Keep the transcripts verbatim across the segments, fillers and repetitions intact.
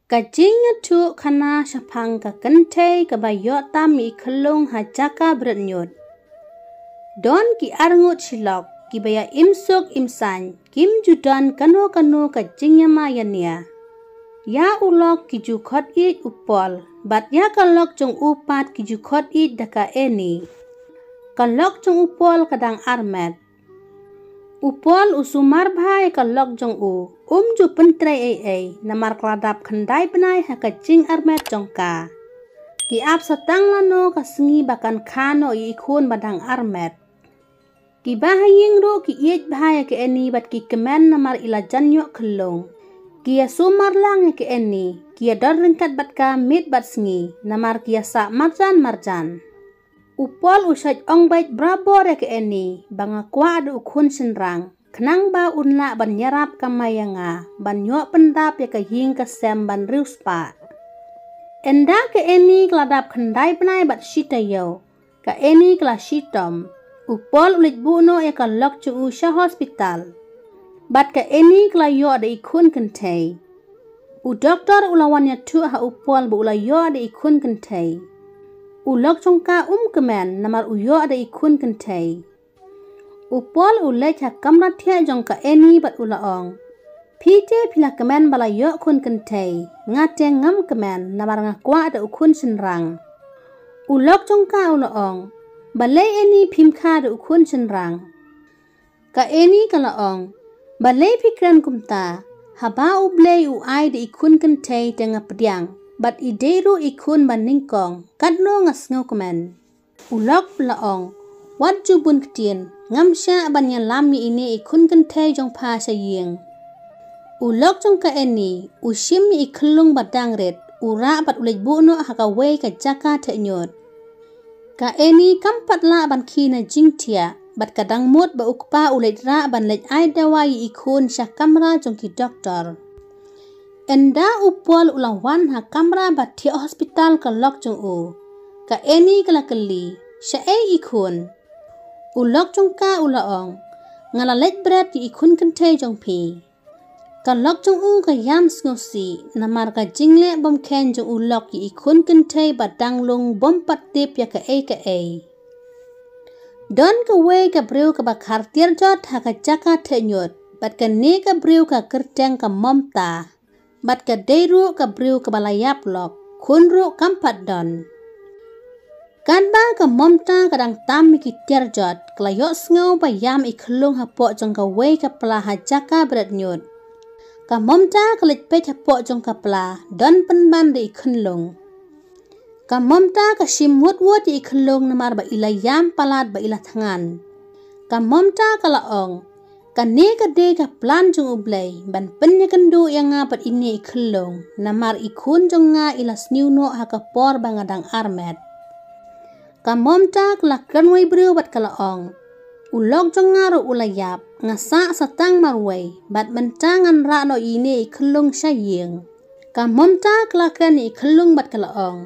Ka jingïathuh khana shaphang ka kynthei kaba ïoh tam ïa i khyllung ha jaka bret ñiut. Don ki arngut shilok kiba ïa im suk im saiñ, kim ju don kano kano ka jingïama ïa nia. Ïa u lok ki ju khot ïeit u Paul, bad ïa ka lok jong u pat ki ju khot ïeit da ka Annie. Ka lok jong u Paul ka dang armet. U Paul u sumar bha ïa ka lok jong u, um ju pyntrei ei ei, namar ka la dap khyndai bnai ha ka jingarmet jong ka. Ki ap sa tang lano ka sngi ba kan kha noh ïa i khun ba dang armet. Kiba ha ïing ruh ki ïeit bha ïa ka Annie bad ki kmen namar i la jan ïoh khyllung. Ki ïa sumar lang ïa ka Annie, ki ïa don ryngkat bad ka miet bad sngi, namar ki ïa sah marjan marjan. U Paul u shait ong beit barabor ïa ka Annie, ba nga kwah da u khun shynrang, khnang ba un lah ban ïarap kamai ïa nga, ban ïoh pyndap ïa ka ïing ka sem ban riewspah. Ynda ka Annie ka la dap khyndai bnai bad shi taïew, ka Annie ka la shitom. U Paul u leit buh noh ïa ka lok jong u sha hospital. Bad ka Annie ka la ïoh da i khun kynthei. U doktor u la wan ïathuh ha u Paul ba u la ïoh da i khun kynthei. U lok jong ka um kmen namar u ïoh da i khun kynthei. U Paul u leit ha kamra thiah jong ka Annie bad u la ong, phi te phi la kmen ba la ïoh khun kynthei, nga te ngam kmen namar nga kwah da u khun shynrang. U lok jong ka u la ong, balei Annie phim kha da u khun shynrang. Ka Annie ka la ong, balei phi kren kumta, haba U Blei u ai da i khun kynthei te nga pdiang, bad i dei ruh i khun ba nyngkong, katno nga sngewkmen. U lok u la ong, wat ju bun ktien, ngam shah ban ïalam ïa ine i khun kynthei jong pha sha ïing. U lok jong ka Annie u shim ïa i khyllung ba dang rit, u rah bad u leit buh noh ha kawei ka jaka theh ñiut. Ka Annie kam pat lah ban khie na jingthiah, bad ka dang mut ba u kpa u leit rah ban leit ai dawai ïa i khun sha kamra jong ki doktor. Ynda u Paul u la wan ha kamra ba thiah hospital ka lok jong u, ka Annie ka la kylli, shaei i khun. U lok jong ka u la ong, nga la leit bret ïa i khun kynthei jong phi. Ka lok jong u ka ïam sngewsih namar ka jingleh bym kheiñ jong u lok ïa i khun kynthei ba dang lung bym pat tip ïa kaei kaei. Don kawei ka briew kaba khar tiar jot ha ka jaka theh ñiut, bad kane ka briew ka kyrteng ka Momta. Bad ka dei ruh ka briew kaba la ïap lok, khun ruh kam pat don. Katba ka Momta ka dang tam ïa ki tiar jot, ka la ïohsngew ba ïam i khyllung hapoh jong kawei ka pla ha jaka bret ñiut. Ka Momta ka leit peit hapoh jong ka pla, don pynban da i khyllung. Ka Momta ka shim wut wut ïa i khyllung namar ba i la ïam palat ba i la thngan. Ka Momta ka la ong, kane ka dei ka plan jong U Blei ban pynïakynduh ïa nga bad ine i khyllung, namar i khun jong nga i la sniew noh ha ka por ba nga dang armet. Ka Momta ka la kren wei briew bad ka la ong, u lok jong nga ruh u la ïap, nga sah sa tang marwei, bad mynta ngan rah noh ine i khyllung sha ïing. Ka Momta ka la kren ïa i khyllung bad ka la ong,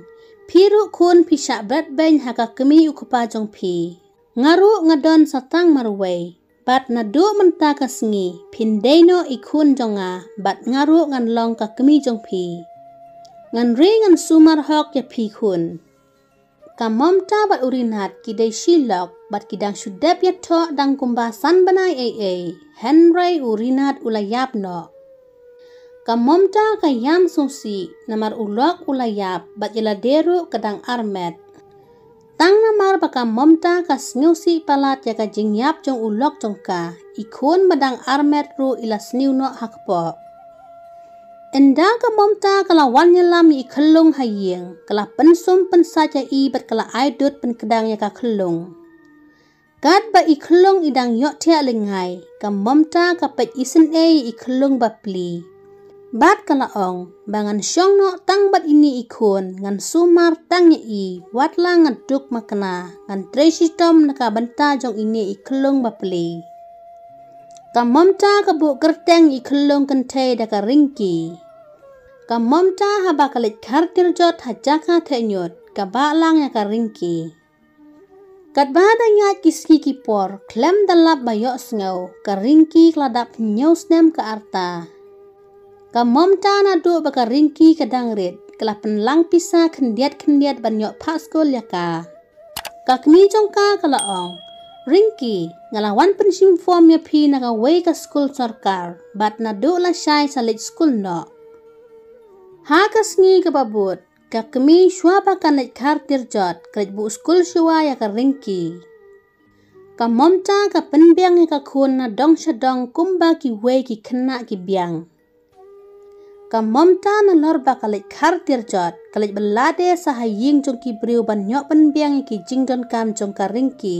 phi ruh khun phi shah bret beiñ ha ka kmie u kpa jong phi. Nga ruh nga don sa tang marwei. Bad naduh mynta ka sngi, phin dei noh i khun jong nga, bad nga ruh ngan long ka kmie jong phi. Ngan ri ngan sumar hok ïa phi khun. Ka Momta bad u Rinat ki dei shi lok, bad ki dang shu dep ïathoh dang kumba san bnai ei ei, hynrei u Rinat u la ïap noh. Ka Momta ka ïam sngewsih, namar u lok u la ïap, bad ïa lade ruh ka dang armet. Tang namar ba ka Momta ka sngewsih palat ïa ka jingïap jong u lok jong ka, i khun ba dang armet ruh i la sniew noh ha kpoh. Ynda ka Momta ka la wan ïalam ïa i khyllung ha ïing, ka la pynsum pynsait ïa i bad ka la ai dud pynkdang ïa ka khyllung. Katba i khyllung i dang ïohthiah lyngngai, ka Momta ka peit isynei ïa i khyllung bapli. Bad ka la ong, ba ngan shong noh tang bad ine i khun, ngan sumar tang ïa i, wat la nga duk makna, ngan trei shitom na ka bynta jong ine i khyllung bapli. Ka Momta ka buh kyrteng ïa i khyllung kynthei da ka Ringki. Ka Momta haba ka leit khar tiar jot ha jaka theh ñiut, ka bah lang ïa ka Ringki. Katba dang ïaid ki sngi ki por, khlem da lap ba ïohsngew, ka Ringki ka la dap hynñiew snem ka rta. Ka Momta naduh ba ka Rinki ka dang rit, ka la pynlang pisa khyndiat khyndiat ban ïoh phah skul ïa ka. Ka kmie jong ka ka la ong, "Rinki, nga la wan pynshim form ïa phi na kawei ka skul sorkar, bad naduh lashai sa leit skul noh." Ha ka sngi kaba bud, ka kmie shuwa ba kan leit khar tiar jot, ka leit buh skul shuwa ïa ka Rinki. Ka Momta ka pynbiang ïa ka khun na dong sha dong kumba kiwei ki khynnah ki biang. Ka Momta nalor ba ka leit khar tiar jot, ka leit bylla de sa ha ïing jong ki briew ban ïoh pynbiang ïa ki jingdonkam jong ka Rinki.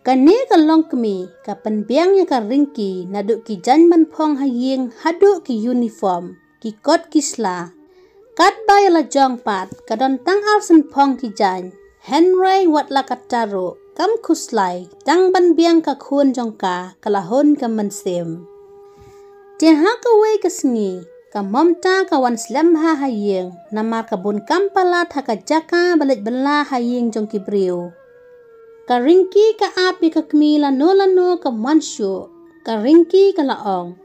Kane ka longkmie ka pynbiang ïa ka Rinki naduh ki jaiñ ban phong ha ïing haduh ki uniform, ki kot ki sla. Katba ïa la jong pat, ka don tang ar sien phong ki jaiñ. Hynrei wat la katta ruh, kam khuslai, tang ban biang ka khun jong ka, ka la hun ka mynsiem. Te ha kawei ka sngi, ka Momta ka wan slem ha ha ïing, namar ka bun kam palat ha ka jaka ba leit bylla ha ïing jong ki briew. Ka Rinki ka ap ïa ka kmie lano lano kam wan shuh. Ka Rinki ka la ong,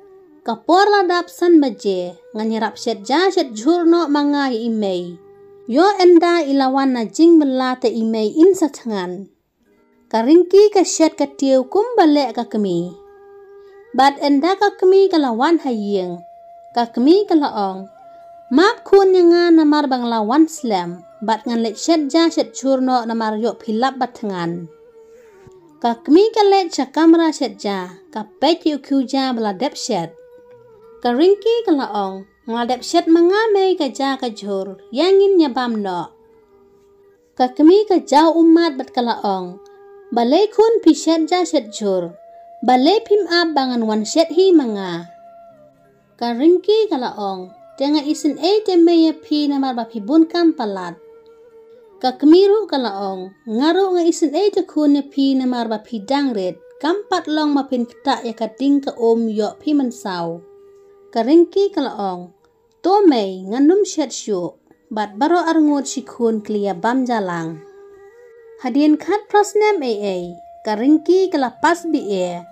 "Ka por la dap san baje, ngan ïarap shet ja shet jhur noh ma nga ïa i mei. Ïoh ynda i la wan na jingbylla te i mei in sa thngan." Ka Rinki ka shet ka tiew kumba leh ka kmie. Bad ynda ka kmie ka la wan ha ïing, ka kmie ka la ong, "Map khun ïa nga namar ba nga la wan slem, bad ngan leit shet ja shet jhur noh namar ïoh phi lap ba thngan." Ka kmie ka leit sha kamra shet ja, ka peit ïa u khiew ja ba la dep shet. Ka Rinki ka la ong, "Nga la dep shet ma nga mei ka ja ka jhur, ïa ngin ïa bam noh." Ka kmie ka jaw ummat bad ka la ong, "Balei khun phi shet ja shet jhur? Balei phim ap ba ngan wan shet hi ma nga?" Ka Rinki ka la ong, "Te nga isynei te mei ïa phi namar ba phi bun kam palat." Ka kmie ruh ka la ong, "Nga ruh nga isynei te khun ïa phi namar ba phi dang rit, kam pat long ma phin ktah ïa ka ding ka um ïoh phi mynsaw." Ka Rinki ka la ong, "To mei, ngan ym shet shuh." Bad baroh arngut shi khun ki la ïa bam ja lang. Hadien khatphra snem ei ei, ka Rinki ka la pass B A.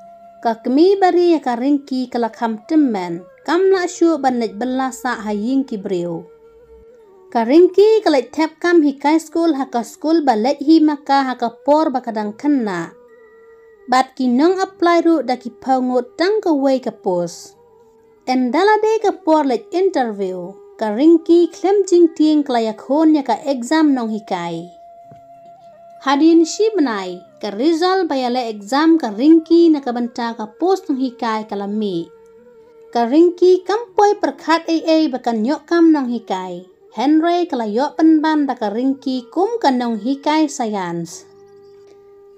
Ka kmie ba ri ïa ka Rinki ka la kham tymmen, kam lah shuh ban leit bylla sah ha ïing ki briew. Ka Rinki ka leit thep kam hikai skul ha ka skul ba leit hi ma ka ha ka por ba ka dang khynnah. Bad ki nong apply ruh da ki phew ngut tang kawei ka post. Ynda la dei ka por leit interview, ka Rinki khlem jingtieng ka la ïakhun ïa ka exam nonghikai. Hadien shi bnai, ka result ba ïaleh exam ka Rinki na ka bynta ka post nonghikai ka la mih. Ka Rinki kam poi pyrkhat ei ei ba kan ïoh kam nonghikai. Hynrei ka la ïoh pynban da ka Rinki kum ka nonghikai science.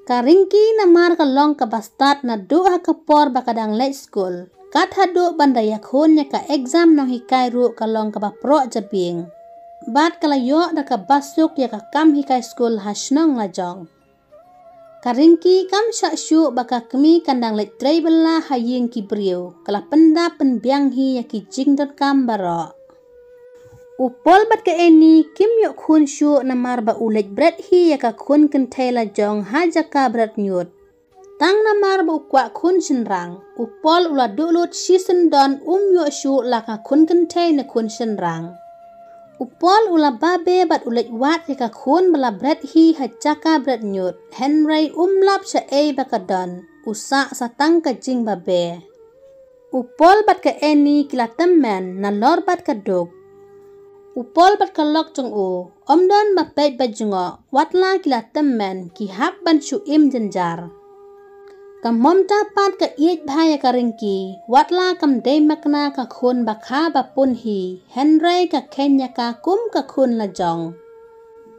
Ka Rinki namar ka long kaba stad naduh ha ka por ba ka dang leit skul. Kat haduh ban da ïakhun ïa ka exam nonghikai ruh ka long kaba proh jabieng. Bad ka la ïoh da kaba suk ïa ka kam hikai skul ha shnong lajong. Ka Rinki kam shah shuh ba ka kmie kan dang leit trei bylla ha ïing ki briew, ka la pyndap pynbiang hi ïa ki jingdonkam baroh. U Paul bad ka Annie kim ïoh khun shuh namar ba u leit bret hi ïa ka khun kynthei lajong ha jaka bret ñiut. Tang namar ba u kwah khun shynrang, u Paul u la duh lut shi syndon um ïoh shuh la ka khun kynthei ne khun shynrang. U Paul u la babe bad u leit wad ïa ka khun ba la bret hi ha jaka bret ñiut, hynrei um lap sha ei ba ka don, u sah sa tang ka jingbabe. U Paul bad ka Annie ki la tymmen nalor bad ka duk. U Paul bad ka lok jong u, ym don ba peit ba jngoh, wat la ki la tymmen, ki hap ban shu im jynjar. Ka Momta pat ka ïeit bha ïa ka Rinki, wat la kam dei makna ka khun ba kha ba pun hi, hynrei ka kheiñ ïa ka kum ka khun lajong.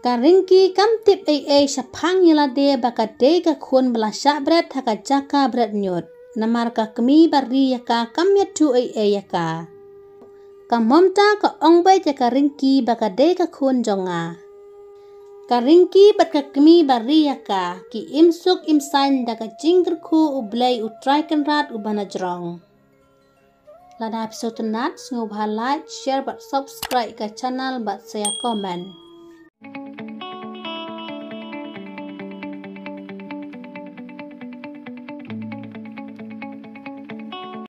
Ka Rinki kam tip ei ei shaphang ïa lade ba ka dei ka khun ba la shah bret ha ka jaka bret ñiut, namar ka kmie ba ri ïa ka kam ïathuh ei ei ïa ka. Ka Momta ka ong beit ïa ka Rinki ba ka dei ka khun jong nga. Ka Rinki bad ka kmie ba ri ïa ka, ki im suk im saiñ da ka jingkyrkhu U Blei U Trai Kynrad uba na jrong. Lada phi sngewtynnat, sngewbha like, share bad subscribe ka channel bad sa ïa comment.